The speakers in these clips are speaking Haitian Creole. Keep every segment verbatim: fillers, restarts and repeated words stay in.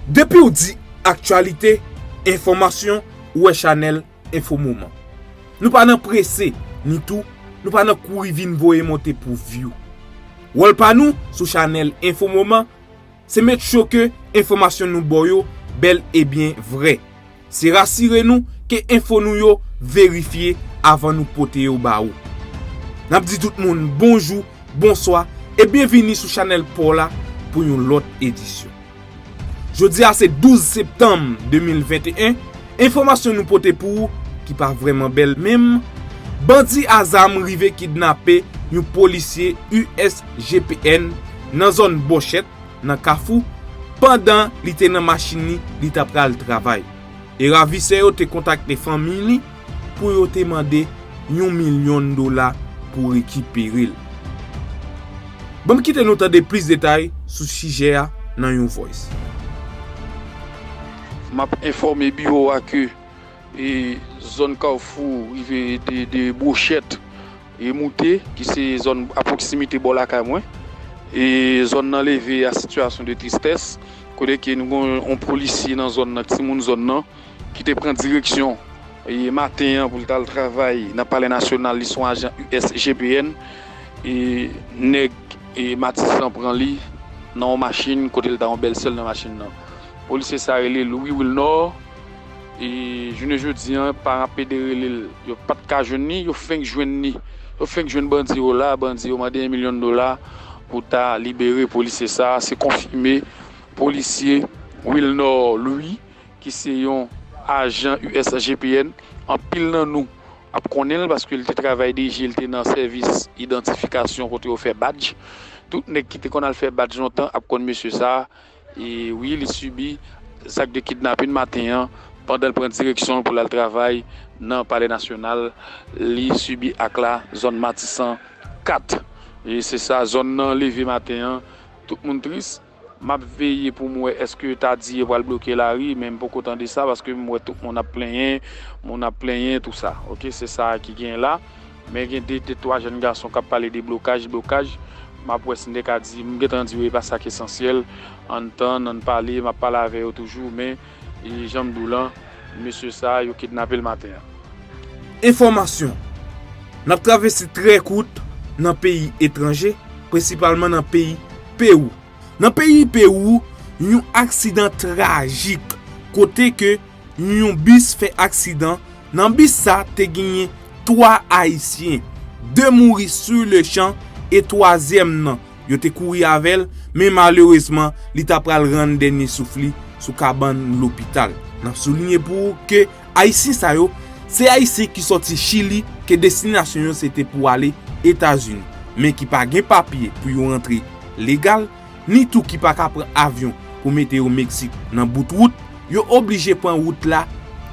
Depi w di aktyalite, enfòmasyon, ou wè chanèl Enfo Moman. Nou pa nan prese, ni tou, nou pa nan kouri vin voye monte pou vyou. Wòl pa nou sou chanèl Enfo Moman, se make sure ke enfòmasyon nou ba w yo bèl e byen vrè. Se rasire nou ke enfo nou yo verifye avan nou pote yo ba ou. N ap di tout moun bonjou, bonswa e byenvini sou chanèl pa w la pou yon lòt edisyon. Jodi a se douz septanm de mil venteyen, enfòmasyon nou pote pou ou ki pa vrèman bèl menm, bandi a zam rive kidnape yon polisye U S G P N nan zòn Bòchèt, nan Kafou, pandan li te nan machin li, li t ap pral travay. E ravisè yo te kontakte fanmi li pou yo te mande yon milyon dola pou rekipere l. Ban m kite nou tande plis detay sou sijè a nan yon voice. M ap enfòme biwo a ke e zòn Kafou rive de, de Bòchèt e Moute, ki se zòn a pwoksimite bò lakay mwen. E zòn nan leve a sitiyasyon de tristès, kote ke nou gen yon polisye nan zòn nan, timoun zòn nan, ki te pran direksyon e maten an pou l t al travay nan Palè Nasyonal, li se yon ajan U S G P N, e nèg e Matisan pran li nan yon machin, kote l ta yon bèl sèl nan machin nan. Polisye sa rele Louis Wilnor. E jounen jodi an, paran ap ede rele l, yo pa t ka jwenn li, yo fenk jwenn li. Yo fenk jwenn bandi yo la, bandi yo mande yon milyon dola pou ta libere polisye sa. Se konfime, polisye Wilnor Louis, ki se yon ajan U S G P N, anpil nan nou ap konnen l paske l te travay D J, l te nan sèvis idantifikasyon kote yo fè badj. Tout nèg ki te konn al fè badj lontan ap konn mesye sa. E wi, li sibi zak de kidnapin maten an, pandan l pran direksyon l pou l al travay nan Palè Nasyonal. Li sibi ak la zòn Matisan kat. E se sa, zòn nan leve maten an, tout moun tris. M ap veye pou m wè èske yo ta di yo pral bloke lari, men m poko tande sa, paske m wè tout moun ap plenyen, moun ap plenyen, tou sa. Oke, se sa ki genyen la. Men gen de, de twa jèn gason k ap pale de blokaj, blokaj. M ap wè si m te ka di, m gentan di yo e pa sa k esansyèl. Ann tann, ann pale, m ap pale avè yo toujou, men e jan m di w lan, mesye sa yo kidnape l maten an. Enfòmasyon. N ap travèse trè kout nan peyi etranje, prensipalman nan peyi Pewou. Nan peyi Pewou, yon aksidan trajik kote ke yon bis fè aksidan. Nan bis sa te genyen twa Ayisyen, de mouri sur le champ e twazyèm nan, yo te kouri avè l, men malerezman, li ta pral rann dènye souf li sou kabann lopital. N ap souliye pou ou ke Ayisyen sa yo, se Ayisyen ki sòti Chili, ke destinasyon yo se te pou ale Etazini, men ki pa gen papye pou yo rantre legal, ni tou ki pa ka pran avyon pou mete yo Meksik nan bout wout, yo oblije pran wout la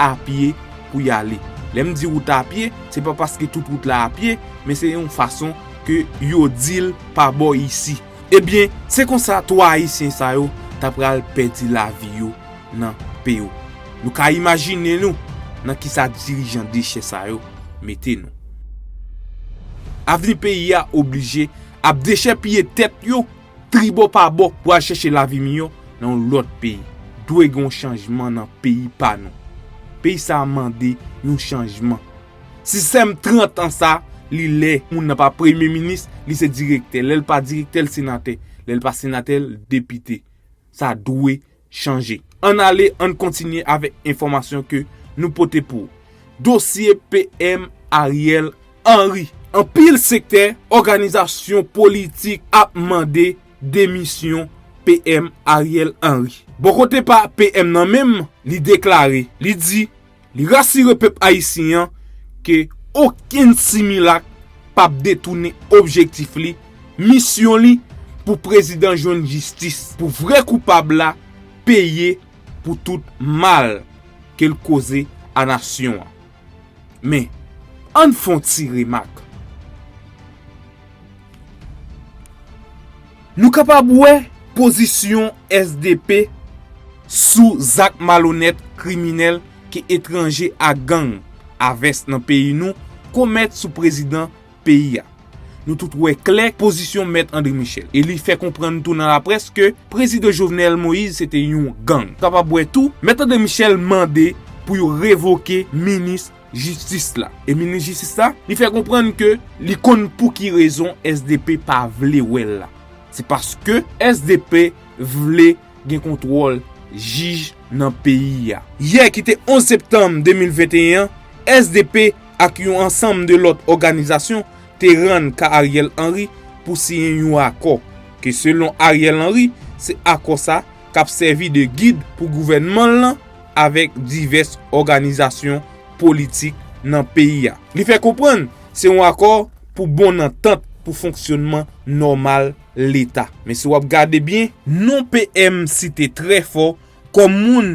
apye pou y ale. Lè m di wout apye, se pa paske tout wout la apye, men se yon fason ke yo di l pa bò isi. Ebyen, se konsa twa Ayisyen sa yo ta pral pèdi lavi yo nan Pewou. Nou ka imajine nou nan kisa dirijan dechè sa yo mete nou. Avni peyi a oblije ap dechèpiye tèt yo tribò pa bò pou al chèche lavi miyò nan yon lòt peyi. Dwe gen yon chanjman nan peyi pa nou. Peyi sa a mande yon chanjman. Sistèm trant an sa, li lè moun nan pa premye minis, li se direktè. Lè l pa direktè, l senatè. Lè l pa senatè, l depite. Sa dwe chanje. Ann ale, ann kontinye avèk enfòmasyon ke nou pote pou ou. Dosye P M Ariel Henry. Anpil sektè, òganizasyon politik ap mande demisyon P M Ariel Henry. Bò kote pa P M nan menm, li deklare, li di, li rasire pèp ayisyen an ke okenn similak p ap detounen objektif li, misyon li pou prezidan jwenn jistis, pou vrè koupab la peye pou tout mal ke l koze a nasyon an. Men, ann fè yon ti remak. Nou kapab wè pozisyon S D P sou zak malonèt, kriminèl ke etranje ak gang a vès nan peyi nou komèt sou prezidan peyi a. Nou tout wè klè pozisyon Mèt André Michel. E li fè konprann tou nan laprès ke Prezidan Jovenel Moïse se te yon gang. Kapab wè tou, Mèt André Michel mande pou yo revoke minis jistis la. E minis jistis la, li fè konprann ke li konn pou ki rezon S D P pa vle wè l la. Se paske S D P vle gen kontwòl jij nan peyi a. Yè ki te onz septanm de mil venteyen an, S D P ak yon ansanm de lòt òganizasyon te rann ka Ariel Henry pou siyen yon akò, ke selon Ariel Henry, se akò sa k ap sèvi de gid pou gouvènman l lan avèk divès òganizasyon politik nan peyi a. Li fè konprann se yon akò pou bon antant pou fonksyonman nòmal Leta. Men si w ap gade byen, non P M site trè fò kòm moun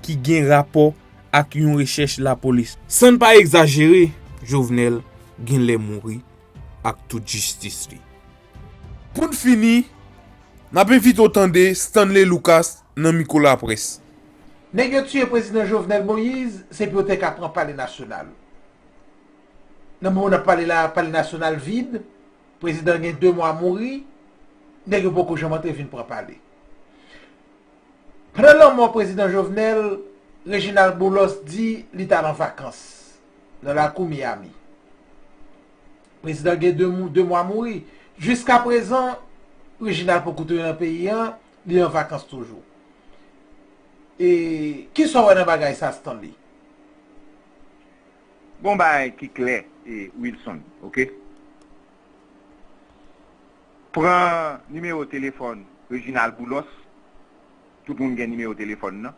ki gen rapò ak yon rechèch lapolis. San n pa egzajere, Jovenel genlè mouri ak tout jistis li. Pou n fini, n ap envite w tande Stanley Lucas nan mikwo laprès. Nèg yo tiye prezidan Jovenel Moïse, se pou yo te ka pran Palè Nasyonal. Nan moman n ap pale la, Palè Nasyonal vid, prezidan gen de mwa mouri, nèg yo poko janm antre vin pran palè. Pandan lanmò prezidan Jovenel, Reginald Boulos di li t al an vakans nan lakou Miami. Prezidan gen de, mou- de mwa mouri. Jiskaprezan, Reginald poko tounen nan peyi a, li an vakans toujou. E kisa w wè nan bagay sa, Stanley? Gon bagay ki klè, e, Wilson, oke? Pran nimewo telefòn Reginald Boulos. Tout moun gen nimewo telefòn nan.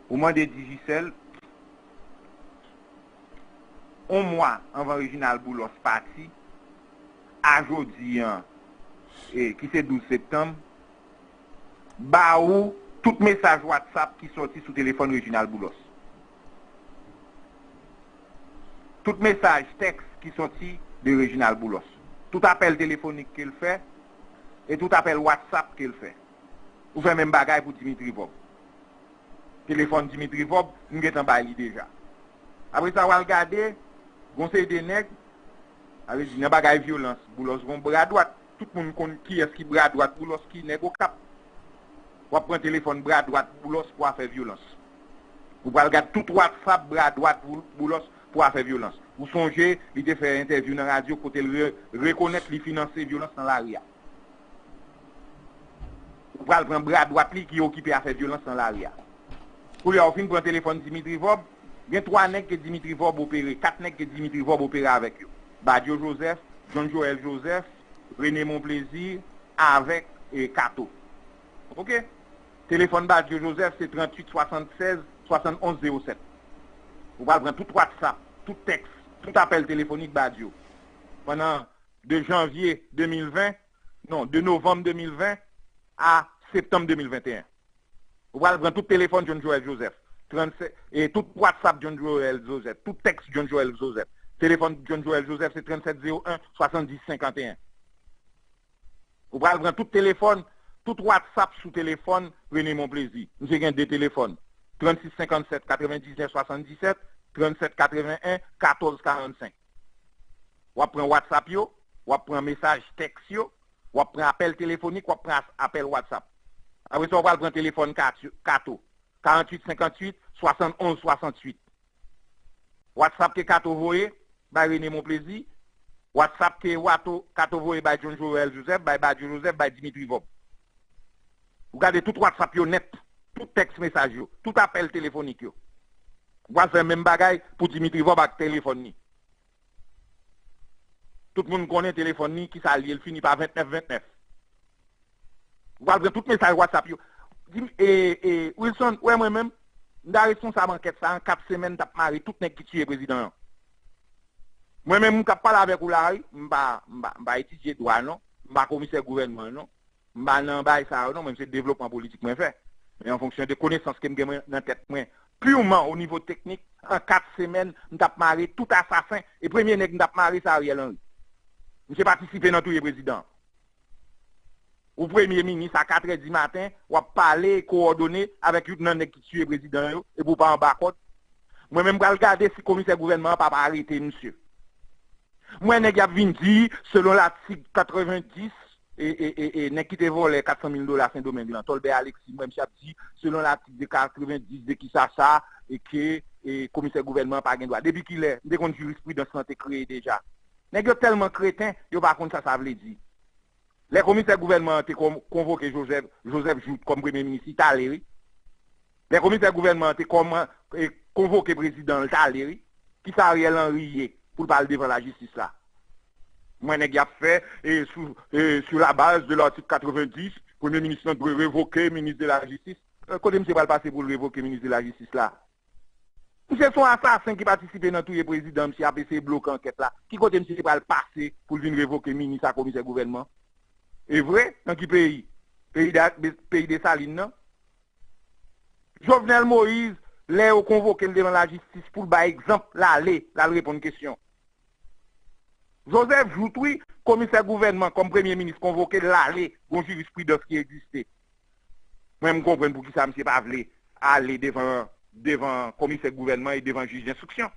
Ou mande Digicel, yon mwa anvan Reginald Boulos pati, a jodi an, e, ki se douz septanm, ba ou tout mesaj WhatsApp ki sòti sou telefòn Reginald Boulos. Tout mesaj tèks ki sòti de Reginald Boulos. Tout apèl telefonik ke l fè e tout apèl WhatsApp ke l fè. Ou fè menm bagay pou Dimitri Vorbe. Telefòn Dimitri Vorbe, m gentan bay li deja. Apre sa, w al gade, gon seri de nèg, sa vle di, nan bagay vyolans, Boulos gon bra dwat. Tout moun konn kiyès ki bra dwat Boulos, ki nèg Okap. W ap pran telefòn bra dwat Boulos pou afè vyolans. Ou pral gad tout WhatsApp bra dwat Bou-, Boulos pou afè vyolans. Ou sonje, li te fè entèvyou nan radyo kote l re-, rekonèt li finanse vyolans nan lari a. Ou pral pran bra dwat li ki okipe afè vyolans nan lari a. Koulye a, ou fin pran telefòn Dimitri Vorbe, gen twa nèg ke Dimitri Vorbe opere, kat nèg ke Dimitri Vorbe opere avèk yo. Badio Joseph, John Joel Joseph, René Monplaisir, avèk, e, Kato. Oke? Telefòn Badio Joseph se tranntuit swasannsèz swasannonz zewo sèt. Ou pral pran tout WhatsApp, tout tèks, tout apèl telefonik Badio. Pandan de janvye de mil ven, non, de novanm de mil ven a septanm de mil venteyen. Ou pral pran tout telefòn John Joel Joseph, trannsèt, e tout WhatsApp John Joel Joseph, tout tèks John Joel Joseph. Telefòn John Joel Joseph se trannsèt zewo en swasanndis senkanteyen. Ou pral pran tout telefòn, tout WhatsApp sou telefòn René Monplaisir. Misye gen de telefòn, trannsis senkannsèt katrevendiznèf swasanndisèt, trannsèt katreven en katòz karannsenk. W ap pran WhatsApp yo, w ap pran mesaj tèks yo, w ap pran apèl telefonik, w ap pran as-, apèl WhatsApp. Apre sa, w pral pran telefòn Kat-, Kato, karanntuit senkantuit swasannonz swasanntuit. WhatsApp ke Kato voye bay René Monplaisir, WhatsApp ke Wato, Kato voye bay John Joel Joseph, bay Badio Joseph, bay Dimitri Vorbe. Ou gade tout WhatsApp yo nèt, tout tèks mesaj yo, tout apèl telefonik yo. Ou pral fè menm bagay pou Dimitri Vorbe ak telefòn li. Tout moun konnen telefòn li, kisa l ye, l fini pa ventnèf ventnèf. Ou pral pran tout mesaj WhatsApp yo. Di m, e, e, Wilson, ou wè mwen menm, m ta responsab ankèt sa, an kat semèn, m t ap mare tout nèg ki tiye prezidan an. Mwen menm, m k ap pale avèk ou la, wi, m pa, m pa, m pa etidye dwa, non. M pa komisè gouvènman, non. M pa nan bagay sa yo, non. Mwen, se devlopman politik mwen fè. Men an fonksyon de konesans ke m gen mwen nan tèt mwen, pirman o nivo teknik, an kat semèn, m t ap mare tout asasen. E premye nèg m t ap mare, se Ariel Henry. Misye patisipe nan touye prezidan an. Ou premye minis a katrè di maten, w ap pale, kowòdone avèk youn nan nèg ki tiye prezidan yo, epi w pa anba kòd. Mwen menm pral gade si komisè gouvènman an p ap arete misye. M wè nèg y ap vin di, selon latik katrevenndis, e, e, e, e, nèg ki te vòlè kat san mil dola Sendomeng lan, Tolbè Alexis, m wè misye ap di, selon latik de katrevenndis de kisa sa, e ke e, komisè gouvènman an pa gen dwa. Depi kilè? M te konn jirispridans lan te kreye deja. Nèg yo tèlman kreten, yo pa konn sa sa vle di. Lè komisè gouvènman an te kon- konvoke Joseph, Joseph Jouthe kòm premye minis, li t ale, wi. Lè komisè gouvènman an te kòman, e, konvoke prezidan an, li t ale, wi. Kisa Ariel Henry ye pou l pa al devan lajistis la? M wè nèg y ap fè, e, sou, e, sur la base de l'article quatre-vingt-dix, premye minis lan dwe revoke minis de la jistis. E, kote misye pral pase pou l revoke minis de la jistis la? Misye se yon asasen ki patisipe nan touye prezidan, misye ap eseye bloke ankèt la. Ki kote misye pral pase pou l vin revoke minis ak komisè gouvènman? E vre, nan ki peyi? Peyi da- peyi Desalin nan? Jovenel Moïse, lè yo konvoke l devan lajistis pou l bay egzanp, l ale, l al reponn kesyon. Joseph Jouthe, wi, komisè gouvènman kòm premye minis konvoke l, l ale, gon jirispridans ki egziste. Mwen, m konprann poukisa misye pa vle ale devan, devan komisè gouvènman e devan jij denstriksyon.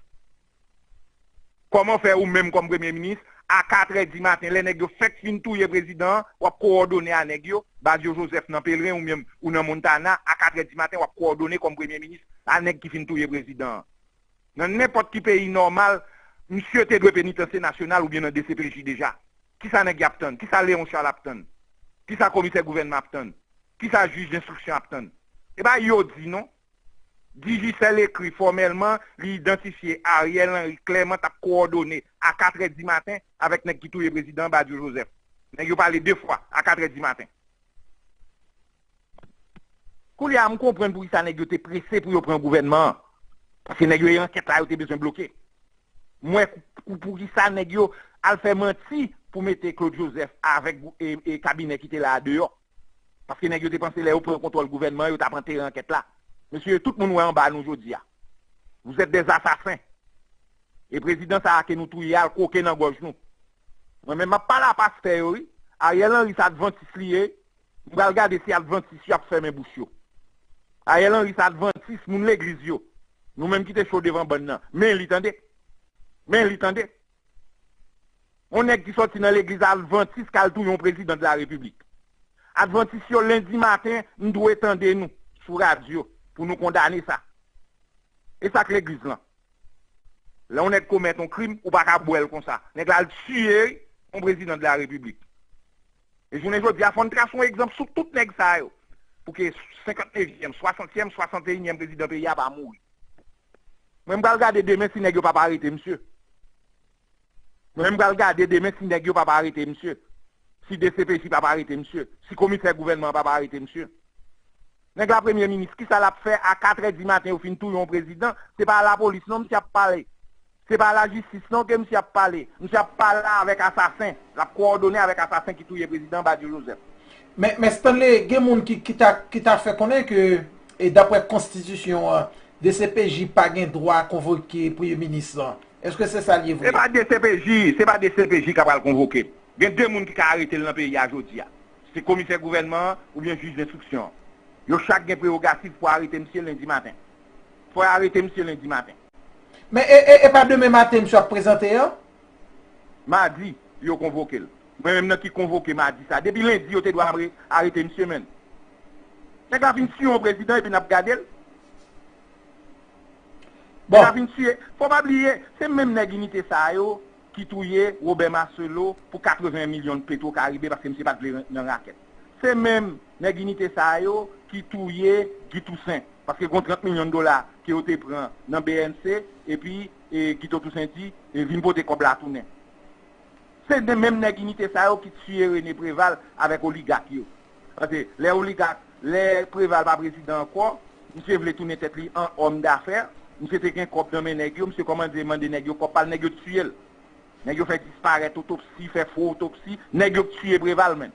Kòman fè ou menm kòm premye minis, a katrè di maten, lè nèg yo fèk fin touye prezidan an, w ap kowòdone a nèg yo, Badio Joseph nan Pelerin ou menm ou nan Montana, a katrè di maten, w ap kowòdone kòm premye minis a nèg ki fin touye prezidan an? Nan nenpòt ki peyi nòmal, misye te dwe penitansye nasyonal oubyen nan D C P J deja. Kisa nèg y ap tann? Kisa Léon Charles ap tann? Kisa komisè gouvènman ap tann? Kisa jij denstriksyon ap tann? E pa yo di non. Digicel ekri fòmèlman, li idantifye Ariel Henry klèman t ap kowòdone a katrè di maten avèk nèg ki touye prezidan an, Badio Joseph. Nèg yo pale de fwa a katrè di maten. Koulye a, m konprann poukisa nèg yo te prese pou yo pran gouvènman an. Paske nèg yo e ankèt la, yo te bezwen bloke. M wè pou, pou, poukisa nèg yo al fè manti pou mete Claude Joseph avèk gou- e, e kabinè ki te la a deyò. Paske nèg yo te panse lè yo pran kontwòl gouvènman an, yo t ap antere ankèt la. Mesye, tout moun wè anba nou jodi a. Vous êtes des assassins. E prezidan sa a ke nou touye a, l kwoke nan gòj nou. Mwen menm, m ap pale a pastè yo, wi. Ariel Henry se advantis li ye. M pral gade si advantis yo ap fèmen bouch yo. Ariel Henry se advantis, moun legliz yo. Nou menm ki te cho devan bann nan. Men li tande. Men li tande. Yon nèg ki sòti nan legliz advantis k al touye yon prezidan de la repiblik. Advantis yo, lendi maten, m dwe tande nou sou radyo pou nou kondane sa. E sa k legliz lan? Lè yon nèg komèt yon krim, ou pa ka bwè l konsa. Nèg la al tiye yon prezidan de la repiblik. E jounen jodi a, fò n trase yon egzanp sou tout nèg sa yo. Pou ke senkantnevyèm, swasantyèm, swasanteyinyèm prezidan peyi a pa mouri. Mwen, m pral gade demen si nèg yo p ap arete misye. Mwen, m pral gade demen si nèg yo p ap arete misye. Si D C P J p ap arete misye. Si komisè gouvènman an p ap arete misye. Nèg la premye minis, kisa l ap fè a katrè di maten yo fin touye yon prezidan? Se pa lapolis non misye ap pale. Se pa lajistis non ke misye ap pale. Misye ap pale avèk asasen. L ap kowòdone avèk asasen ki touye prezidan Badio Joseph. Men, men Stanley, gen moun ki, ki ta, ki ta fè konnen ke, e, daprè konstitisyon an, D C P J pa gen dwa konvoke premye minis lan. Èske se sa l ye vre? Se pa D C P J, se pa D C P J k ap al konvoke l. Gen de moun ki ka arete l nan peyi a jodi a. Se komisè gouvènman an oubyen jij denstriksyon an. Yo chak gen prewogativ pou arete misye lendi maten. Fò yo arete misye lendi maten. Men e, e, e pa demen maten misye ap prezante an? Madi, yo konvoke l. Mwen menm nan ki konvoke madi sa. Depi lendi, yo te dwe are- arete misye, menn. Nèg la fin tiye yon prezidan epi n ap gade l. Bon. Nèg la fin tiye. Fò pa bliye, se menm nèg inite sa yo ki touye Robert Marcelo pou katreven milyon Petro Caribe paske misye pa t vle nan rakèt. Se menm nèg inite sa yo ki touye Guy Toussaint paske gon trant milyon dola ke yo te pran nan B N C epi, e, Guito Toussaint di, e, vin pote kòb la tounen. Se de menm nèg inite sa yo ki tiye René Préval avèk oligak yo. Paske lè oligak, lè Préval pa prezidan ankò, misye vle tounen tèt li an òm dafè, misye te gen kòb nan men nèg yo, misye kòmanse mande nèg yo kòb pa l, nèg yo tiye l. Nèg yo fè disparèt otopsi, fè fo otopsi, nèg yo k tiye Préval menm.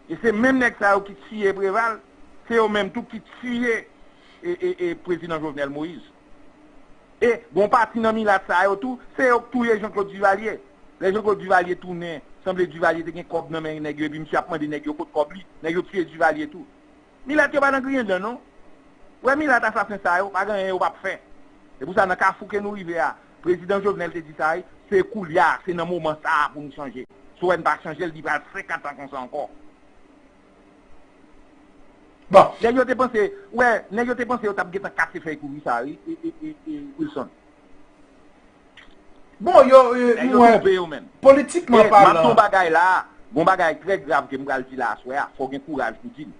E se menm nèg sa yo ki tiye Préval, se yo menm tou ki tiye e, e, e, prezidan Jovenel Moïse. E gon pati nan milat sa yo tou, se yo k touye Jean Claude Duvalier. Lè Jean Claude Duvalier tounen, sanble Duvalier te gen kòb nan men nèg yo, epi misye ap mande nèg yo kot kòb li, nèg yo tiye Duvalier tou. Milat yo pa nan griyen dan non. Ou wè milat asasen sa yo, pa gen anyen yo p ap fè. Se pou sa nan kafou ke nou rive a, prezidan Jovenel te di sa, wi, Se koulye a, se nan moman sa a pou nou chanje. Si w wè n pa chanje l, li pral senkant an konsa ankò. Bon. Nèg yo te panse, wè, nèg yo te panse yo t ap gentan kase fèy kouri sa, wi, e, e, e, e, Wilson. Bon, yo, e, Nèg yo mwen, twonpe yo menm. politikman E, m ap di yon palan, bagay la, gon bagay trè grav ke m pral di la aswè a, fò w gen kouraj pou di l.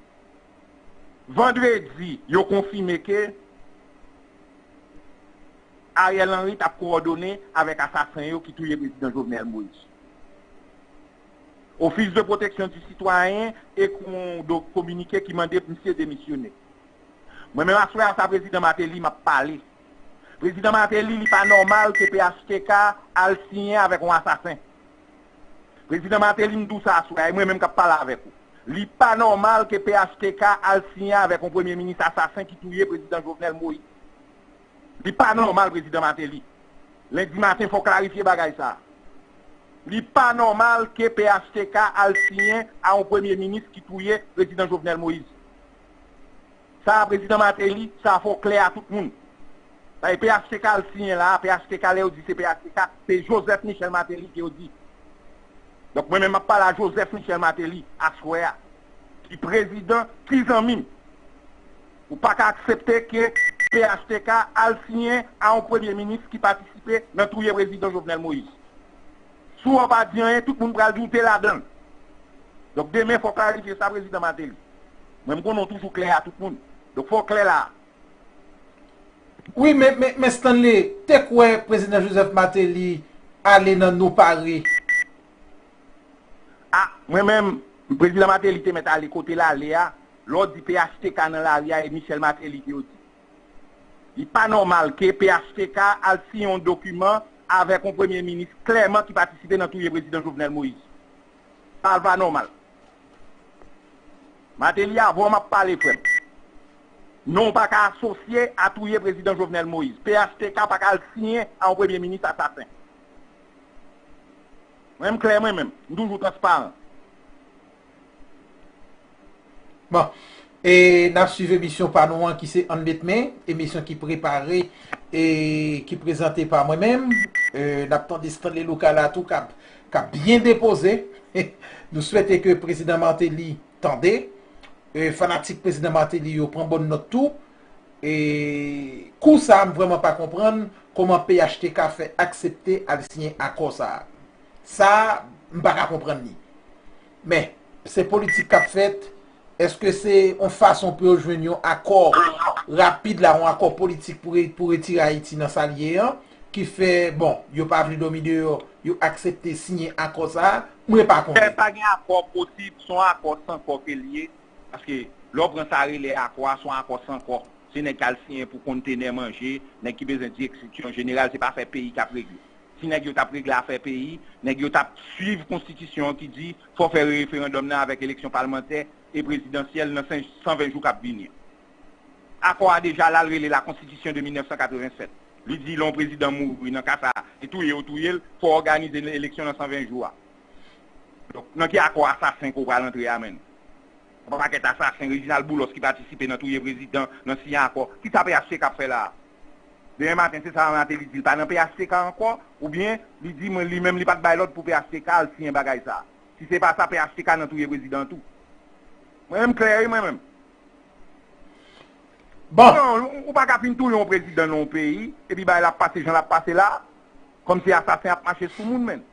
Vandredi, yo konfime ke Ariel Henry t ap kowòdone avèk asasen yo ki touye prezidan Jovenel Moïse. Office de Protection du Citoyen ekri yon do- kominike ki mande pou misye demisyone. Mwen menm aswè a sa prezidan Martelly m ap pale. Prezidan Martelly, li pa nòmal ke P H T K al siyen avèk yon asasen. Prezidan Martelly, m di w sa aswè a, e mwen menm k ap pale avèk ou. Li pa nòmal ke P H T K al siyen avèk yon premye minis asasen ki touye prezidan Jovenel Moïse. Li pa nòmal, prezidan Martelly. Lendi maten, fò w klarifye bagay sa a. Li pa nòmal ke P H T K al siyen a yon premye minis ki touye prezidan Jovenel Moïse. Sa a, prezidan Martelly, sa a fò w klè a tout moun. Paske P H T K al siyen la a, P H T K, lè yo di se P H T K, se Joseph Michel Martelly ke yo di. Donk, mwen menm, m ap pale a Joseph Michel Martelly aswè a, ki prezidan, ki zanmi m. Ou pa ka aksepte ke P H T K al siyen a yon premye minis ki patisipe nan touye prezidan Jovenel Moïse. Si w pa di anyen, tout moun pral di w te ladan l. Donk, demen, fò w klarifye sa, prezidan Martelly. Mwen, m konnen w toujou klè a tout moun. Donk, fò w klè la a. Wi, men, men, men Stanley, te kwè prezidan Joseph Martelly ale nan Nou Pare? A, mwen menm, prezidan Martelly te mèt ale kote l ale a, lè w di P H T K nan lari a, e Michel Martelly ke yo di. Li pa nòmal ke P H T K al siyen yon dokiman avèk yon premye minis klèman ki patisipe nan touye prezidan Jovenel Moïse. Sa pa nòmal. Martelly, avè w m ap pale, frè m. Non w pa ka asosye a touye prezidan Jovenel Moïse. P H T K pa ka al siyen a yon premye minis asasen. Mwen, m klè mwen menm. M toujou transparan. Bon. E n ap swiv emisyon pa nou an ki se Ann Met Men, emisyon ki prepare e ki prezante pa mwen menm. E n ap tande Stanley Lucas la tou k ap, k ap byen depoze. Nou swete ke prezidan Martelly tande. E fanatik prezidan Martelly yo pran bòn nòt tou. E kou sa a, m vrèman pa konprann kòman P H T K fè aksepte al siyen akò sa a. Sa a, m pa ka konprann li. Men, se politik k ap fèt. Èske se yon fason pou yo jwenn yon akò rapid la, yon akò politik pou, re- pou retire Ayiti nan sa l ye an, ki fè, bon, yo pa vle dòmi deyò, yo aksepte siyen akò sa a? Mwen pa konnen. Pa gen akò posib, se yon akò san kò ke l ye. Paske lè w pran sa rele akò a, se yon akò san kò. Se nèg k al siyen pou kontenè manje, nèg ki bezwen direksyon jeneral, se pa afè peyi k ap regle. Si nèg yo t ap regle afè peyi, nèg yo t ap swiv konstitisyon an ki di fò fè referandòm nan avèk eleksyon palmantè e prezidansyèl nan san ven jou k ap vini an. Akò a deja la, l rele la Constitution de mil nèf san katreven sèt. Li di lè yon prezidan mouri nan ka sa a, e touye yo touye l, fò òganize eleksyon nan san ven jou a. Donk, nan ki akò asasen ke w pral antre a menm? Yon pakèt asasen, Reginald Boulos ki patisipe nan touye prezidan, nan siyen akò. Kisa P H T K ap fè la a? Demen maten, se sa Martelly di, li pa nan P H T K ankò, oubyen li di mwen li menm li pa t bay lòd pou P H T K al siyen bagay sa a. Si se pa sa, P H T K nan touye prezidan tou. Mwen menm klè wi mwen menm. Bon. Non, ou pa ka fin touye yon prezidan nan yon peyi, epi bagay la ap pase jan l ap pase la, kòmsi asasen ap mache sou moun menm.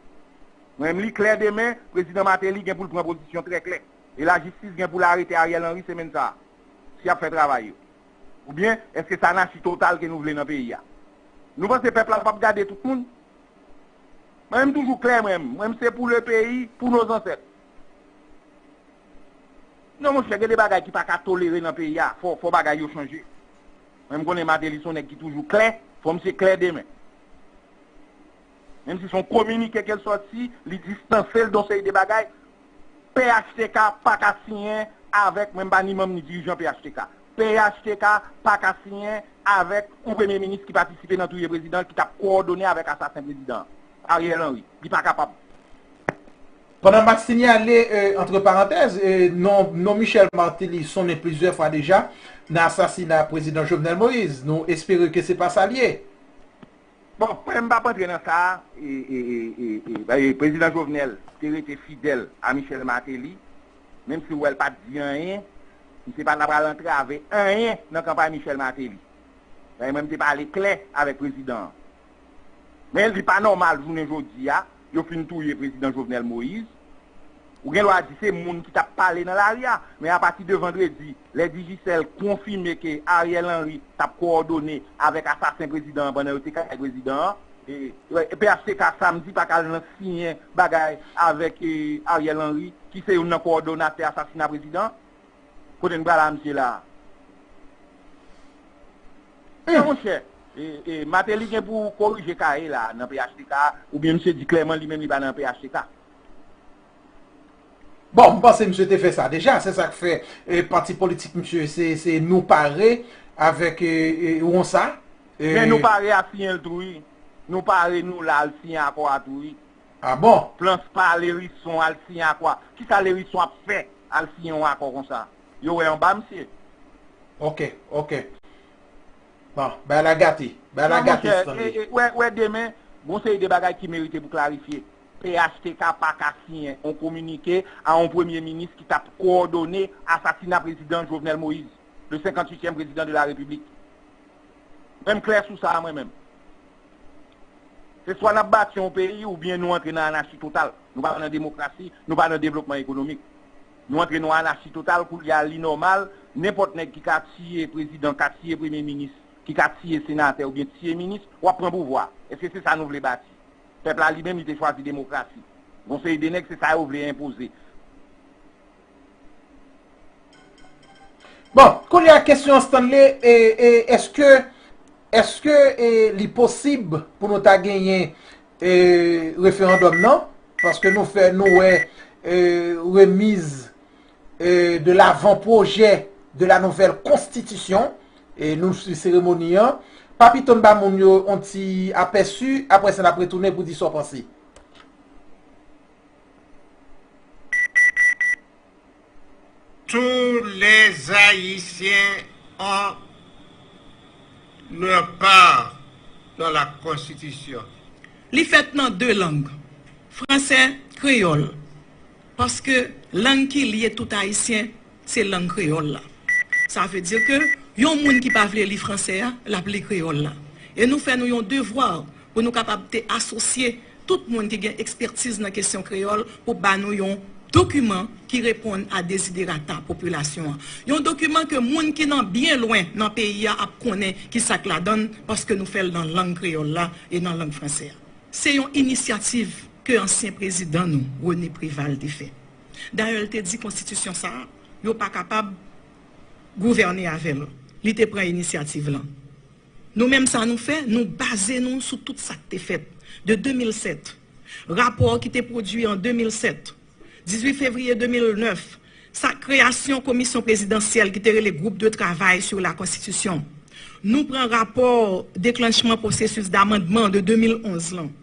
Mwen menm li klè demen, prezidan Martelly gen pou l pran pozisyon trè klè. E lajistis gen pou l arete Ariel Henry semèn sa a, si y ap fè travay yo. Oubyen, èske se anarchi total ke nou vle nan peyi a? Nou panse pèp la p ap gade tout moun? Mwen menm toujou klè, mwen menm. Mwen menm se pou le peyi, pou nos ancêtres. Non, monchè, gen de bagay ki pa ka tolere nan peyi a. Fò, fò bagay yo chanje. Mwen, m konnen Martelly se yon nèg ki toujou klè. Fò misye klè demen. Menm si se yon kominike ke l sòti, li distanse l de yon seri de bagay. P H T K pa ka siyen avèk, mwen m pa ni manm ni dirijan P H T K. P H T K pa ka siyen avèk yon premye minis ki patisipe nan touye prezidan, ki t ap kowòdone avèk asasen prezidan an, Ariel Henry. Li pa kapab. Pandan m ap siyale, euh, entre parenthèses, euh, non, non Michel Martelly sonnen plizyè fwa deja nan asasina prezidan Jovenel Moïse. Nou espere ke se pa sa l ye. Bon, mwen menm m p ap antre nan sa a. E, e, e, e, e, e, Prezidan Jovenel te rete fidèl a Michel Martelly, menm si w wè l pa t di anyen, misye pa t apral antrave anyen nan kanpay Michel Martelly. Dayè, mwen, m te pale klè avèk prezidan an. Men li pa nòmal, jounen jodi a, yo fin touye prezidan Jovenel Moïse. Ou gen dwa di se moun ki t ap pale nan lari a, men apati de vandredi, lè Digicel konfime ke Ariel Henry t ap kowòdone avèk asasen prezidan an pandan yo te kay prezidan an, e, e P H T K samdi pa t al nan siyen bagay avèk, e, Ariel Henry, ki se youn nan kowòdonatè asasina prezidan an. Kote n pral a misye la a? Monchè, e, e, Martelly gen pou korije kaye la nan P H T K, oubyen misye di klèman li menm li pa nan P H T K. Bon, m panse misye te fè sa deja, se sa k fè, e, pati politik misye se, se Nou Pare avèk, e, e, Wonsa. E, men Nou Pare a siyen l tou wi. Nou Pare Nou La al siyen akò a tou wi. Ah bon? Plans pa Lherisson al siyen akò a. Kisa Lherisson ap fè al siyen yon akò konsa? Yo wè anba misye. Ok, ok. Bon, bagay la gate. Bagay la gate Stanley. Wè, wè demen, gon seri de bagay ki merite pou klarifye. P H T K pa ka siyen yon kominike a yon premye minis ki t ap kowòdone asasina prezidan Jovenel Moïse, le cinquante-huitième président de la République. Mwen m klè sou sa a mwen menm. Se swa n ap bati yon peyi oubyen nou antre nan anachi total. Nou pa nan demokrasi, nou pa nan devlopman ekonomik. Nou antre nan anachi total, koulye a li nòmal, nenpòt nèg ki ka tiye prezidan, ka tiye premye minis, ki ka tiye senatè oubyen tiye minis, w ap pran pouvwa. Èske se sa nou vle bati? Pèp la li menm li te chwazi demokrasi. Gon seri de nèg se sa yo vle enpoze. Bon, kounye a kesyon an Stanley, e, e, èske, èske e, li posib pou nou ta genyen e, referandòm nan? Paske nou fè, nou wè e, remiz e, de l'avant-projet de la nouvelle constitution, e, nou swiv seremoni an. Papito n ba moun yo yon ti apèsi, apre sa n ap retounen pou di sa w panse. Tous les Haïtiens ont leur part dans la Constitution. Li fèt nan de lang, fransè, kreyòl, paske lang ki lye tout Ayisyen, se lang kreyòl la. Sa vle di ke yon moun ki pa vle li fransè a, l ap li kreyòl la. E nou fè nou yon devwa pou nou kapab te asosye tout moun ki gen ekspètiz nan kesyon kreyòl pou ba nou yon dokiman ki reponn a deziderata popilasyon an. Yon dokiman ke moun ki nan byen lwen nan peyi a ap konnen ki sa k ladan l, paske nou fè l nan lang kreyòl la e nan lang fransè a. Se yon inisyativ ke ansyen prezidan nou, René Préval, te fè. Dayè, l te di konstitisyon sa a, yo pa kapab gouvène avè l. Li te pran inisyativ lan. Nou menm sa nou fè, nou baze nou sou tout sa k te fèt de de mil sèt, rapò ki te pwodui an de mil sèt, dizuit fevriye de mil nèf, sa kreyasyon komisyon prezidansyèl ki te rele Groupe de travail sur la Constitution. Nou pran rapò deklanchman pwosesis damandman de de mil onz lan.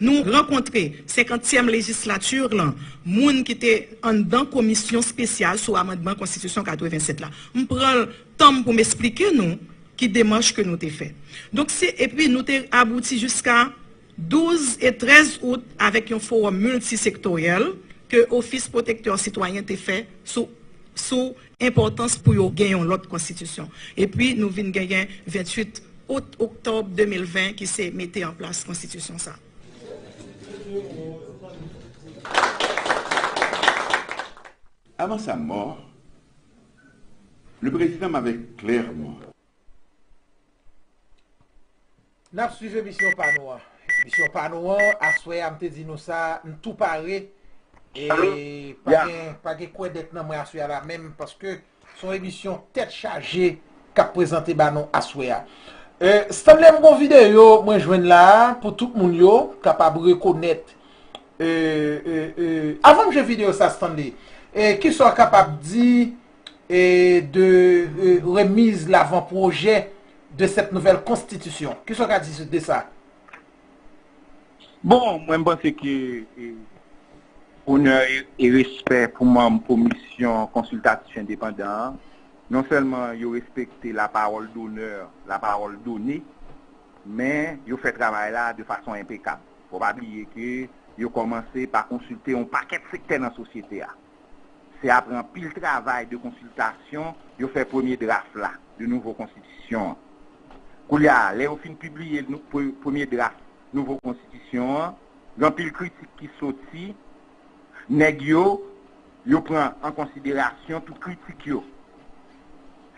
Nou rankontre senkantyèm lejislati lan, moun ki te anndan komisyon espesyal sou amandman konstitisyon katrevennsèt la. M pran tan m pou m esplike nou ki demach ke nou te fè. Donk, se, epi nou te abouti jiska douz e trèz out avèk yon fowòm miltisektoryèl ke Ofis Pwotektè Sitwayen te fè sou, sou enpòtans pou yo gen yon lòt konstitisyon. Epi nou vin genyen venntuit out, oktòb de mil ven ki se mete an plas konstitisyon sa. Avant sa mort, le président m'avait clairement N ap swiv emisyon pa nou an. Emisyon pa nou an, aswè a m te di nou sa, m tou pare. E pa gen, pa gen kwè dèt nan mwen aswè a la menm, paske se yon emisyon tèt chaje k ap prezante ba nou aswè a. E, Stanley, m gon videyo mwen jwenn la a, pou tout moun yo kapab rekonèt. E, e, e, avan m jwe videyo sa, Stanley, e, kisa w kapab di e de e, remise l'avant-projet de cette nouvelle constitution. Kisa w ka di de sa? Bon, mwen m panse ke e, onè e, e respè pou manm komisyon konsiltatif endepandan an. Non sèlman yo respekte la parole d'honneur, la parole donnée, Men yo fè travay la de fason enpekab. Fò pa bliye ke yo kòmanse pa konsilte yon pakèt sektè nan sosyete a. Se apre anpil travay de konsiltasyon, yo fè premye draf la de nouvo konstitisyon an. Koulye a, lè yo fin pibliye nou, pre- premye draf nouvo konstitisyon an, gen anpil kritik ki soti, nèg yo, yo pran an konsiderasyon tout kritik yo.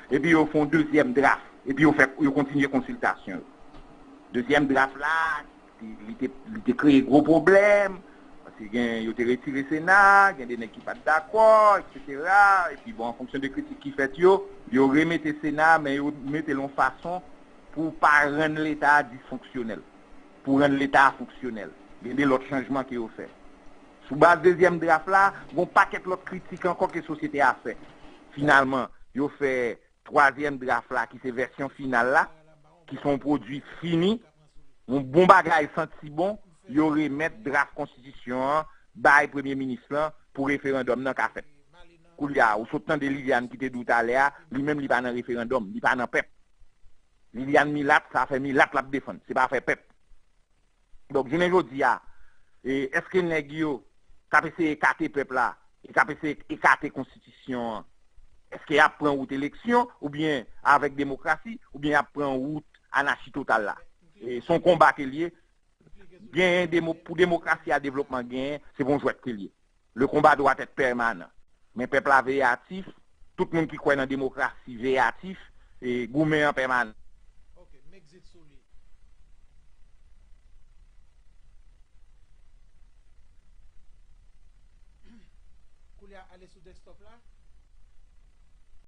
Epi yo fè yon dezyèm draf, epi yo fè, yo kontinye konsiltasyon yo. Dezyèm draf la, li te, li te kreye gwo pwoblèm, paske gen, yo te retire Sena, gen de nèg ki pa t dakò, etsetera. Epi bon, an fonksyon de kritik ki fèt yo, yo remete Sena, men yo mete l yon fason pou pa rann Leta a disfonksyonèl, pou rann Leta a fonksyonèl. Gen de lòt chanjman ke yo fè. Sou baz dezyèm draf la, gen yon pakèt lòt kritik ankò ke sosyete a fè. Finalman, yo fè twazyèm draf la, ki se vèsyon final la, ki se yon pwodui fini, yon bon bagay santi bon, yo remèt draf konstitisyon an bay premye minis lan pou referandòm nan ka fèt. Koulye a, ou sot tande Liliane ki te di w talè a, li menm li pa nan referandòm, li pa nan pèp. Liliane milat, sa fè milat l ap defann, se pa fè pèp. Donk, jounen jodi a, e, èske nèg yo k ap eseye ekate pèp la, e k ap eseye ekate konstitisyon an, èske y ap pran wout eleksyon, oubyen avèk demokrasi, oubyen y ap pran wout anachi total la? E, se yon konba ke l ye. Genyen demo, pou demokrasi a, devlopman genyen, se pa yon jwèt ke l ye. Le combat doit être permanent. Men pèp la veyatif, tout moun ki kwè nan demokrasi veyatif, e goumen an pèmanan. Ok, m exit sou li. Koulye a, ale sou desktop la.